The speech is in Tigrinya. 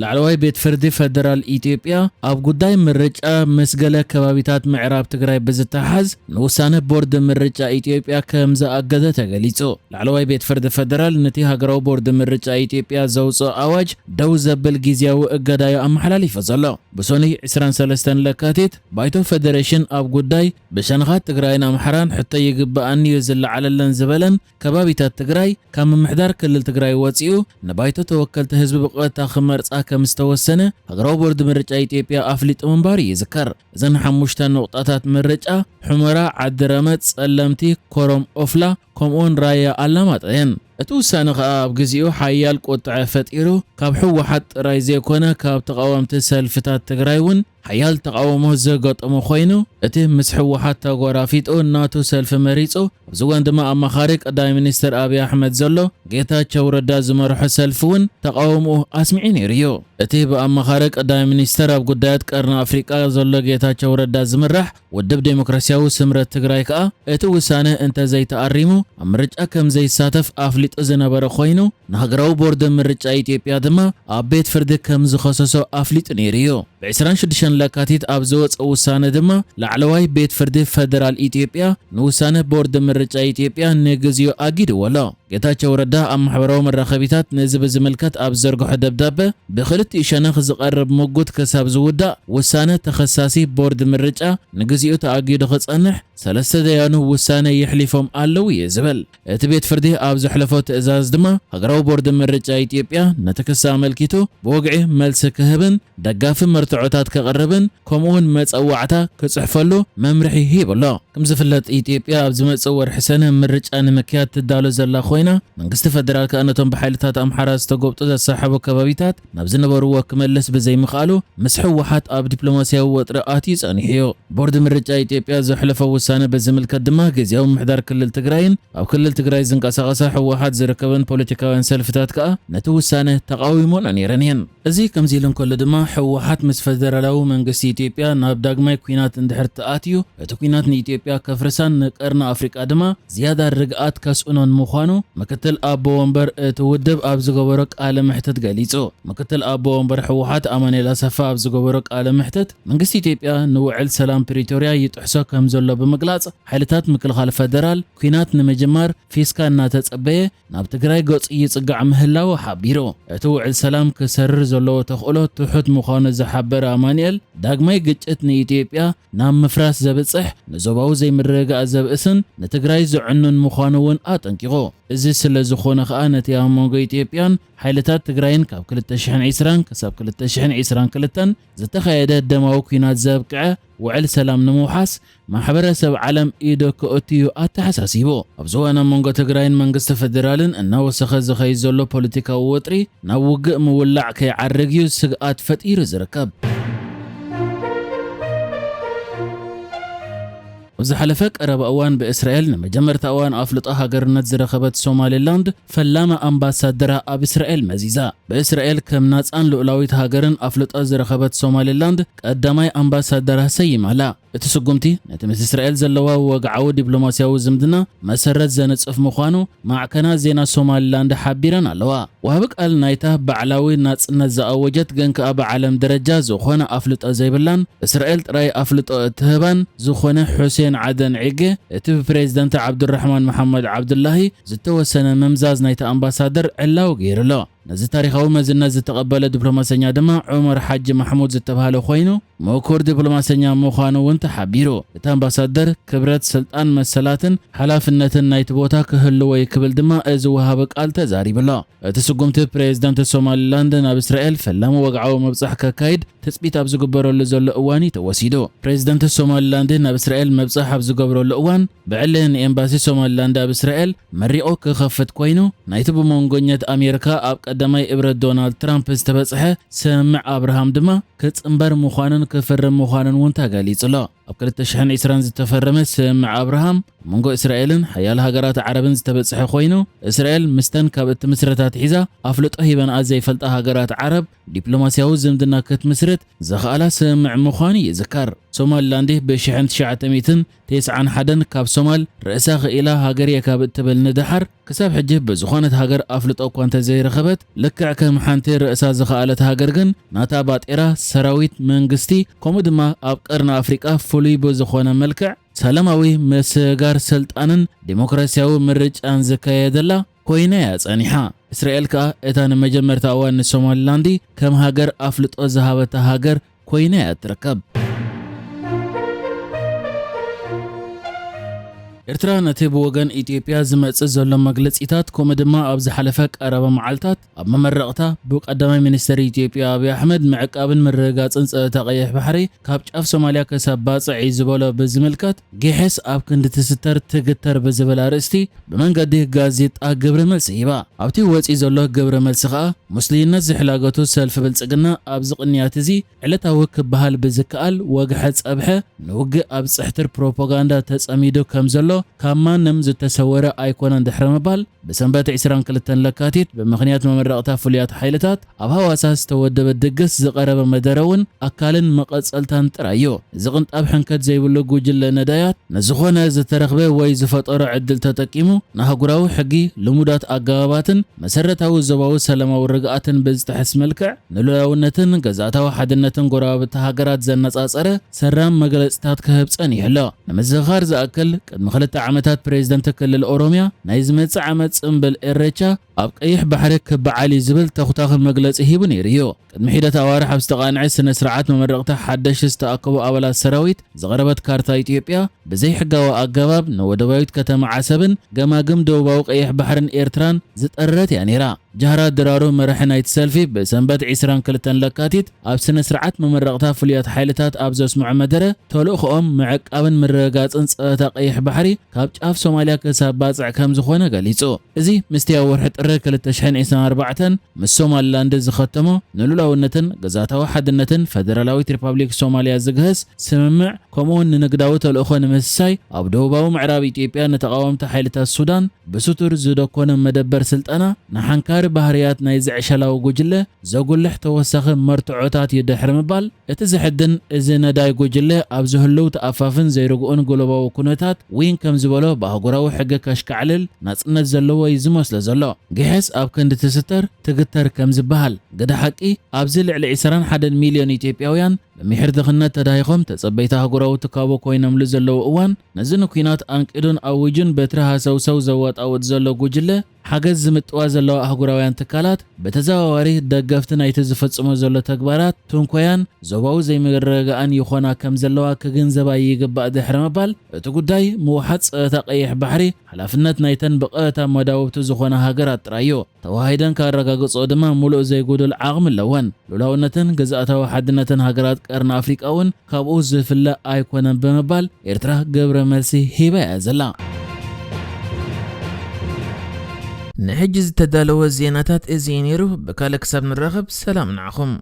ላዕለዋይ ቤት ፍርዲ ፈደራል ኢትዮጵያ ኣብ ጉዳይ ምርጫ ምስ ገለ ከባቢታት ምዕራብ ትግራይ ብዝተሓዝ ንውሳነ ቦርድ ምርጫ ኢትዮጵያ ከም ዝኣገደ ተገሊጹ። ላዕለዋይ ቤት ፍርዲ ፈደራል ነቲ ሃገራዊ ቦርድ ምርጫ ኢትዮጵያ ዘውፅኦ ኣዋጅ ደው ዘብል ግዝያዊ እገዳዩ ኣመሓላሊፉ ዘሎ። ብሰኑይ ዕስራን ሰለስተን ለካቲት ባይቶ ፈደሬሽን ኣብ ጉዳይ ብሸነኻት ትግራይን ኣምሓራን ሕቶ ይግበኣኒ እዩ ዝለዓለለን ዝበለን ከባቢታት ትግራይ ካብ ምምሕዳር ክልል ትግራይ ወፂኡ ንባይቶ ተወከልቲ ህዝቢ ብቐጥታ ክመርፃ ከም ዝተወሰነ ሃገራዊ ቦርድ ምርጫ ኢትዮጵያ ኣፍሊጡ ምንባሩ ይዝከር። እዘን ሓሙሽተ ነቑጣታት ምርጫ ሑመራ፣ ዓዲ ረመፅ፣ ፀለምቲ፣ ኮረም፣ ኦፍላ ከምኡውን ራያ ኣላማጣ እየን። እቲ ውሳነ ከኣ ኣብ ግዚኡ ሓያል ቁጥዐ ፈጢሩ ካብ ህወሓት ጥራይ ዘይኮነ ካብ ተቓወምቲ ሰልፍታት ትግራይ እውን ሓያል ተቓውሞ ዘጋጠሞ ኮይኑ እቲ ምስ ህወሓት ተጎራፊጡ ናቱ ሰልፊ መሪጹ ኣብዚ እዋን ድማ ኣማኻሪ ቀዳማይ ሚኒስትር ኣብይ ኣሕመድ ዘሎ ጌታቸው ረዳ ዝመርሖ ሰልፊ እውን ተቓውሞኡ ኣስሚዑ ነይሩ እዩ። እቲ ብኣማኻሪ ቀዳማይ ሚኒስትር ኣብ ጉዳያት ቀርኒ ኣፍሪቃ ዘሎ ጌታቸው ረዳ ዝምራሕ ውድብ ዴሞክራሲያዊ ስምረት ትግራይ ከኣ እቲ ውሳነ እንተዘይተኣሪሙ ኣብ ምርጫ ከም ዘይሳተፍ ኣፍሊጡ ዝነበረ ኮይኑ ንሃገራዊ ቦርድ ምርጫ ኢትዮጵያ ድማ ኣብ ቤት ፍርዲ ከም ዝኸሰሶ ኣፍሊጡ ነይሩ እዩ። ብ ዕስራን ሽዱሽተን ለካቲት ኣብ ዝወፀ ውሳነ ድማ ላዕለዋይ ቤት ፍርዲ ፈደራል ኢትዮጵያ ንውሳነ ቦርድ ምርጫ ኢትዮጵያ ንግዚኡ ኣጊድዎ ኣሎ። ጌታቸው ረዳ ኣብ ማሕበራዊ መራኸቢታት ነዚ ብዝምልከት ኣብ ዘርግሖ ደብዳበ ብክልቲኡ ሸነኽ ዝቐርብ ምጉት ክሳብ ዝውዳእ ውሳነ ተኸሳሲ ቦርድ ምርጫ ንግዚኡ ተኣጊዱ ክጸንሕ ሰለስተ ደያኑ ውሳነ የሕሊፎም ኣለዉ እዩ ዝብል። እቲ ቤት ፍርዲ ኣብ ዘሕለፎ ትእዛዝ ድማ ሃገራዊ ቦርድ ምርጫ ኢትዮጵያ ነቲ ክሲ ኣመልኪቱ ብወግዒ መልሲ ክህብን ደጋፊ መርትዖታት ከቕርብን ከምኡውን መጸዋዕታ ክጽሕፈሉ መምርሒ ሂቡ ኣሎ። ከም ዝፍለጥ ኢትዮጵያ ኣብ ዝመጽእ ወርሒ ሰነ ምርጫ ንምክያድ ትዳሎ ዘላ ኮይና መንግስቲ ፈደራል ከኣ ነቶም ብሓይልታት ኣምሓራ ዝተጎብጡ ዘሳሕቡ ከባቢታት ናብ ዝነበርዎ ክመልስ ብዘይምኽኣሉ ምስ ህወሓት ኣብ ዲፕሎማሲያዊ ወጥሪ ኣትዩ ጸኒሑ እዩ። ቦርድ ምርጫ ኢትዮጵያ ዘሕለፎ ውሳነ ብዝምልከት ድማ ግዝያዊ ምምሕዳር ክልል ትግራይን ኣብ ክልል ትግራይ ዝንቀሳቐሳ ህወሓት ዝርከበን ፖለቲካውያን ሰልፍታት ከኣ ነቲ ውሳነ ተቓዊሞን ነይረን እየን። እዚ ከምዚ ኢሉ እንከሎ ድማ ህወሓት ምስ ፈደራላዊ መንግስቲ ኢትዮጵያ ናብ ዳግማይ ኲናት እንድሕር ተኣትዩ እቲ ኲናት ንኢትዮጵያ ከፍርሳን ንቀርኒ ኣፍሪቃ ድማ ዝያዳ ርግኣት ከስእኖን ምዃኑ ምክትል ኣቦ ወንበር እቲ ውድብ ኣብ ዝገበሮ ቃለ መሕትት ገሊጹ። ምክትል ኣቦ ወንበር ህወሓት ኣማኑኤል ኣሰፋ ኣብ ዝገበሮ ቃለ መሕትት መንግስቲ ኢትዮጵያ ንውዕል ሰላም ፕሪቶርያ ይጥሕሶ ከም ዘሎ ብምግላጽ ሓይልታት ምክልኻል ፈደራል ኲናት ንምጅማር ፊስካ እናተጸበየ ናብ ትግራይ ገጹ ይጽጋዕ ምህላዉ ሓቢሩ። እቲ ውዕል ሰላም ክሰርር ዘለዎ ተኽእሎ ትሑት ምዃኑ ዝሓበረ ኣማኑኤል ዳግማይ ግጭት ንኢትዮጵያ ናብ ምፍራስ ዘብጽሕ ንዞባዊ ዘይምርግጋእ ዘብእስን ንትግራይ ዘዕኑን ምዃኑ እውን ኣጠንቂቑ። እዚ ስለ ዝኾነ ከኣ ነቲ ኣብ መንጎ ኢትዮጵያን ሓይልታት ትግራይን ካብ ክልተ ሽሕን ዕስራን ክሳብ ክልተ ሽሕን ዕስራን ክልተን ዝተኻየደ ደማዊ ኲናት ዘብቅዐ ውዕል ሰላም ንምውሓስ ማሕበረሰብ ዓለም ኢዱ ክእቱ እዩ ኣተሓሳሲቡ። ኣብዚ እዋን ኣብ መንጎ ትግራይን መንግስቲ ፈደራልን እናወሰኸ ዝኸይድ ዘሎ ፖለቲካዊ ወጥሪ ናብ ውግእ ምውላዕ ከይዓርግ እዩ ስግኣት ፈጢሩ ዝርከብ። ኣብ ዝሓለፈ ቀረባ እዋን ብእስራኤል ንመጀመርታ እዋን ኣፍልጦ ሃገርነት ዝረኸበት ሶማሌላንድ ፈላመ ኣምባሳደራ ኣብ እስራኤል መዚዛ። ብእስራኤል ከም ናጻን ልኡላዊት ሃገርን ኣፍልጦ ዝረኸበት ሶማሌላንድ ቀዳማይ ኣምባሳደራ ሰይማላ። እቲ ስጉምቲ ነቲ ምስ እስራኤል ዘለዋ ወግዓዊ ዲፕሎማሲያዊ ዝምድና መሰረት ዘንጽፍ ምዃኑ ማዕከናት ዜና ሶማሊላንድ ሓቢረን ኣለዋ። ወሃቢ ቃል ናይታ ባዕላዊ ናጽነት ዝኣወጀት ግን ከኣ ብዓለም ደረጃ ዝኾነ ኣፍልጦ ዘይብላን እስራኤል ጥራይ ኣፍልጦ እትህባን ዝኾነ ሑሴን ዓደን ዒጌ እቲ ብፕሬዝደንት ዓብዱራሕማን መሓመድ ዓብዱላሂ ዝተወሰነ ምምዛዝ ናይቲ ኣምባሳደር ዕላዊ ገይሩ ኣሎ። ነዚ ታሪኻዊ መዝነት ዝተቐበለ ዲፕሎማሰኛ ድማ ዑመር ሓጂ ማሕሙድ ዝተባህለ ኮይኑ ምእኩር ዲፕሎማሰኛ ምዃኑ እውን ተሓቢሩ። እቲ ኣምባሳደር ክብረት፣ ስልጣን፣ መሰላትን ሓላፍነትን ናይቲ ቦታ ክህልዎ እዩ ክብል ድማ እዚ ወሃቢ ቃል ተዛሪቡ ኣሎ። እቲ ስጉምቲ ፕሬዝደንት ሶማሊላንድ ናብ እስራኤል ፈላሚ ወግዓዊ ምብጻሕ ከካይድ ትጽቢት ኣብ ዝግበረሉ ዘሎ እዋን እዩ ተወሲዱ። ፕሬዝደንት ሶማሊላንድ ናብ እስራኤል ምብጻሕ ኣብ ዝገብረሉ እዋን ብዕሊ ንኤምባሲ ሶማሊላንድ ኣብ እስራኤል መሪቑ ክኸፍት ኮይኑ ናይቲ ብመንጎኘት ኣሜሪካ ኣብ ቀዳማይ እብረት ዶናልድ ትራምፕ ዝተበጽሐ ስምምዕ ኣብርሃም ድማ ክጽንበር ምዃኑን ክፍርም ምዃኑን እውን ተገሊጹ ኣሎ። ኣብ ክልተ ሽሕን ዕስራን ዝተፈረመ ስምምዕ ኣብርሃም መንጎ እስራኤልን ሓያል ሃገራት ዓረብን ዝተበጽሐ ኮይኑ፣ እስራኤል ምስተን ካብ እቲ ምስረታ ኣትሒዛ ኣፍልጦ ሂበንኣ ዘይፈልጣ ሃገራት ዓረብ ዲፕሎማስያዊ ዝምድና ክትምስርት ዘኽኣላ ስምምዕ ምዃኑ ይዝከር። ሶማሊላንድ ብሽሕን ትሽዓተ ሚእትን ተስዓን ሓደን ካብ ሶማል ርእሳ ክኢላ ሃገር እየ ካብ እትብል ንደሓር፣ ክሳብ ሕጂ ብዝኾነት ሃገር ኣፍልጦ እኳ እንተዘይረኸበት፣ ልክዕ ከም ሓንቲ ርእሳ ዝኸኣለት ሃገር ግን ናታ ባጤራ፣ ሰራዊት፣ መንግስቲ፣ ከምኡ ድማ ኣብ ቀርኒ ኣፍሪቃ ፍሉይ ብዝኾነ መልክዕ ሰላማዊ ምስግጋር ስልጣንን ዲሞክራሲያዊ ምርጫን ዝካየደላ ኮይና እያ ጸኒሓ። እስራኤል ከኣ እታ ንመጀመርታ እዋን ንሶማሊላንድ ከም ሃገር ኣፍልጦ ዝሃበታ ሃገር ኮይና እያ ትርከብ። ኤርትራ ነቲ ብወገን ኢትዮጵያ ዝመጽእ ዘሎ መግለጺታት፣ ከምኡ ድማ ኣብ ዝሓለፈ ቀረባ መዓልታት ኣብ መመረቕታ ብቀዳማይ ሚኒስትር ኢትዮጵያ ኣብይ ኣሕመድ ምዕቃብን ምርግጋጽን ጸጥታ ቀይሕ ባሕሪ ካብ ጫፍ ሶማልያ ክሳብ ባጽዕ እዩ ዝበሎ ብዝምልከት፣ ጊሕስ ኣብ ክንዲ ትስተር ትግተር ብዝብል ኣርእስቲ ብመንገዲ ጋዜጣ ግብረ መልሲ ሂባ። ኣብቲ ወጺኡ ዘሎ ግብረ መልሲ ከኣ፣ ሙስሊምነት ዝሕላገቱ ሰልፊ ብልጽግና ኣብዚ ቅንያት እዚ ዕለታዊ ክበሃል ብዝከኣል ወግሐ ጸብሐ ንውግእ ኣብ ጽሕትር ፕሮፓጋንዳ ተጸሚዱ ከም ዘሎ ካብ ማንም ዝተሰወረ ኣይኮነን ድሕሪ ምባል፣ ብሰንበት ዕስራን ክልተን ለካቲት ብምኽንያት መመረቕታ ፍሉያት ሓይልታት ኣብ ሃዋሳ ዝተወደበ ድግስ ዝቐረበ መደረ እውን ኣካልን መቐጸልታን ጥራይ እዩ። እዚ ቅንጣብ ሕንከት ዘይብሉ ጉጅለ ነዳያት ንዝኾነ ዝተረኽበ ወይ ዝፈጠሮ ዕድል ተጠቂሙ ንኣህጉራዊ ሕጊ፣ ልሙዳት ኣገባባትን መሰረታዊ ዞባዊ ሰላማዊ ርግኣትን ብዝጥሕስ መልክዕ ንሉዓላውነትን ግዝኣታዊ ሓድነትን ጎረባብቲ ሃገራት ዘነጻጸረ ሰራም መግለጽታት ክህብ ጸኒሑ ኣሎ። ንምዝኽኻር ዝኣክል፣ ቅድሚ ክልተ ዓመታት ፕሬዝደንት ክልል ኦሮምያ ናይ ዝመጽእ ዓመት ጽምብል ኤሬቻ ኣብ ቀይሕ ባሕሪ ክበዓል እዩ ዝብል ተኹታኺ መግለጺ ሂቡ ነይሩ እዩ። ቅድሚ ሒደት ኣዋርሕ ኣብ ዝተቓንዐ ስነ ስርዓት መመረቕታ ሓደሽ ዝተኣከቡ ኣባላት ሰራዊት ዝቐረበት ካርታ ኢትዮጵያ ብዘይሕጋዊ ኣገባብ ንወደባዊት ከተማ ዓሰብን ገማግም ደቡባዊ ቀይሕ ባሕርን ኤርትራን ዝጠረረት እያ ነይራ። ጃህራ ድራሩ መራሒ ናይቲ ሰልፊ ብሰንበት ዕስራን ክልተን ለካቲት ኣብ ስነ ስርዓት መመረቕታ ፍሉያት ሓይልታት ኣብ ዘስምዖ መደረ፣ ተልእኾኦም ምዕቃብን ምርግጋጽን ጸጥታ ቀይሕ ባሕሪ ካብ ጫፍ ሶማልያ ክሳብ ባጽዕ ከም ዝኾነ ገሊጹ። እዚ ምስቲ ኣብ ወርሒ ጥሪ ክልተ ሽሕን ዕስራን ኣርባዕተን ምስ ሶማሊላንድ ዝኸተሞ ንሉዓላውነትን ግዝኣታዊ ሓድነትን ፈደራላዊት ሪፓብሊክ ሶማልያ ዝግህስ ስምምዕ፣ ከምኡውን ንንግዳዊ ተልእኾ ንምስሳይ ኣብ ደቡባዊ ምዕራብ ኢትዮጵያ ንተቓወምቲ ሓይልታት ሱዳን ብስቱር ዝደኮነ መደበር ስልጠና፣ ንሓንካሪ ባህርያት ናይዚ ዕሸላዊ ጉጅለ ዘጉልሕ ተወሳኺ መርትዖታት እዩ ድሕሪ ምባል፣ እቲ ዘሕድን፣ እዚ ነዳይ ጉጅለ ኣብዚ ህልው ተኣፋፍን ዘይርግኡን ግሎባዊ ኩነታት ዊን ከም ዝበሎ ብኣህጉራዊ ሕጊ ከሽካዕልል ናጽነት ዘለዎ እዩ ዝመስሎ ዘሎ። ግሕስ ኣብ ክንዲ ትስተር ትግተር ከም ዝበሃል፣ ግደ ሓቂ ኣብዚ ልዕሊ ዕስራን ሓደን ሚልዮን ኢትዮጵያውያን ብሚሕር ድኽነት ተዳሂኾም ተጸበይቲ ኣህጉራዊ ትካቦ ኮይኖምሉ ዘለዉ እዋን፣ ነዚ ንኲናት ኣንቂዱን ኣዊጁን በትሪ ሃሰውሰው ዘወጣውጥ ዘሎ ጉጅለ፣ ሓገዝ ዝምጥዋ ዘለዋ ኣህጉራውያን ትካላት ብተዘዋዋሪ ደገፍቲ ናይቲ ዝፍጽሞ ዘሎ ተግባራት ትንኮያን ዞባዊ ዘይምርግጋእን ይኾና ከም ዘለዋ ክግንዘባ ይግባእ ድሕሪ ምባል፣ እቲ ጉዳይ ምውሓጥ ጸጥታ ቀይሕ ባሕሪ ሓላፍነት ናይተን ብቐጥታ መዳውብቲ ዝኾና ሃገራት ጥራይ እዩ። ተዋሂደን ካረጋግጽኦ ድማ ምሉእ ዘይጉዱል ዓቕሚ ኣለወን። ሉዓላውነትን ግዝኣታዊ ሓድነትን ሃገራት ቀርኒ ኣፍሪቃ እውን ካብኡ ዝፍለ ኣይኮነን ብምባል ኤርትራ ግብረ መልሲ ሂባ እያ ዘላ። ንሕጂ ዝተዳለወ ዜናታት እዚ እዩ ነይሩ። ብካልእ ክሳብ ንራኸብ ሰላም ንዓኹም።